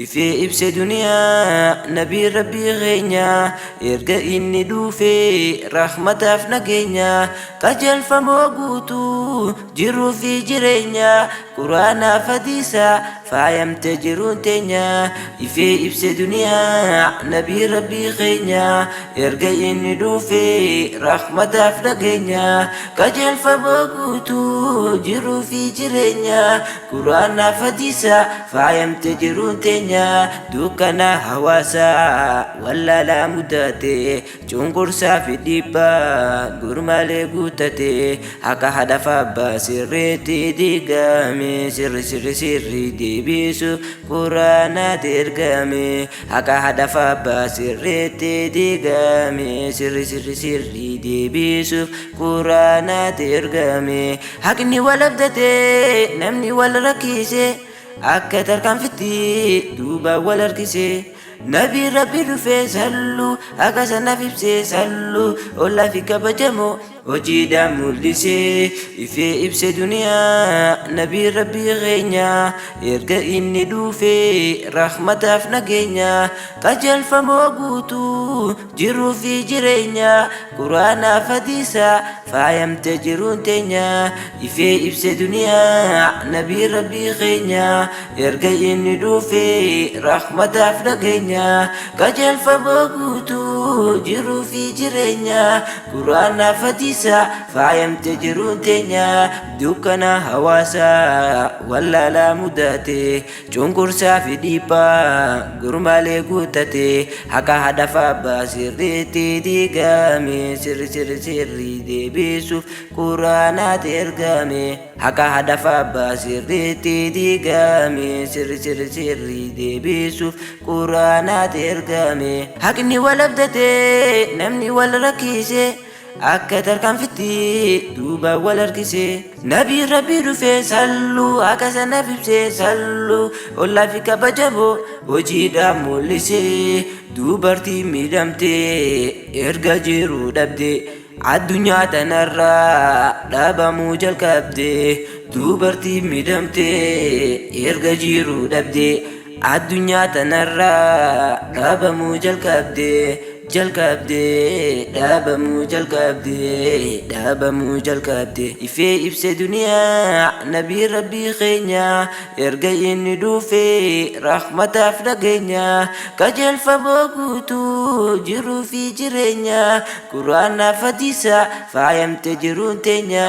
Ifee ibse duniyaa nabii rabbii keenya, erga inni dhuufee rahmataaf nageenya, qajeelfamoo guutuu jiruu fi jireenya, quraanaaf hadiisa faayamte jiruun teenya. Ifee ibse duniyaa nabii rabbii keenya, erga inni dhuufee rahmataaf nageenya, qajeelfamoo guutuu jiruu fi jireenya, quraanaaf hadiisa faayamte jiruun teenya. Dukkana hawaasaa wallaalaa mudate, cunqursaa fi dhiibbaa gurmaalee guutate, haqa haadhaaf abbaa sirriitti diigame, sirri sirri sirri deebisuuf quraanaatti ergame. Haqa haadhaaf abbaa sirriitti diigame, sirri sirri sirri deebisuuf quraanaatti ergame. Haqni wal abdate, namni wal rakkise, akka tarkaanfitti duuba wal harkise. Nabii rabbi dhufee sallu akka sanaaf ibsee, sallu ollaa fi kabajamoo hojiidhaan mul'isee. Ifee ibse duniyaa nabii rabbii keenya, erga inni dhuufee rahmataaf nageenya, qajeelfamoo guutuu jiruu fi jireenya, quraanaaf hadiisa faayamte jiruun teenya. Ifee ibse duniyaa nabii rabbii keenya, erga inni dhuufee rahmataaf nageenya, qajeelfamoo guutuu jiruu fi jireenya, quraanaaf hadiisa faayamte jiruun teenya. Dukkana hawaasaa wallaalaa mudate, cunqursaa fi dhiibbaa gurmaalee guutate, haqa haadhaaf abbaa sirriitti diigame, sirri sirri sirri deebisuuf quraanaatti ergame. Haqa haadhaaf abbaa sirriitti diigame, sirri sirri sirri deebisuuf quraanaatti ergame. Haqni wal abdate, namni wal rakkise, akka tarkaanfitti duuba wal harkise. Nabii rabbii dhufee sallu akka sanaaf ibsee, sallu ollaa fi kabajamoo hojiidhaan mul'isee. Dubartii miidhamtee erga jiruu dhabde, addunyaa tanarraa dhabamuu jalqabde. Dubartii miidhamtee erga jiruu dhabde, addunyaa tanarraa dhabamuu jalqabde, jalqabde dhabamuu jalqabde, dhabamuu jalqabde. Ifee ibse duniyaa nabii rabbii keenya, erga inni dhuufee rahmataaf nageenya, qajeelfamoo guutuu jiruu fi jireenya, quraanaaf hadiisa faayamte jiruun teenya.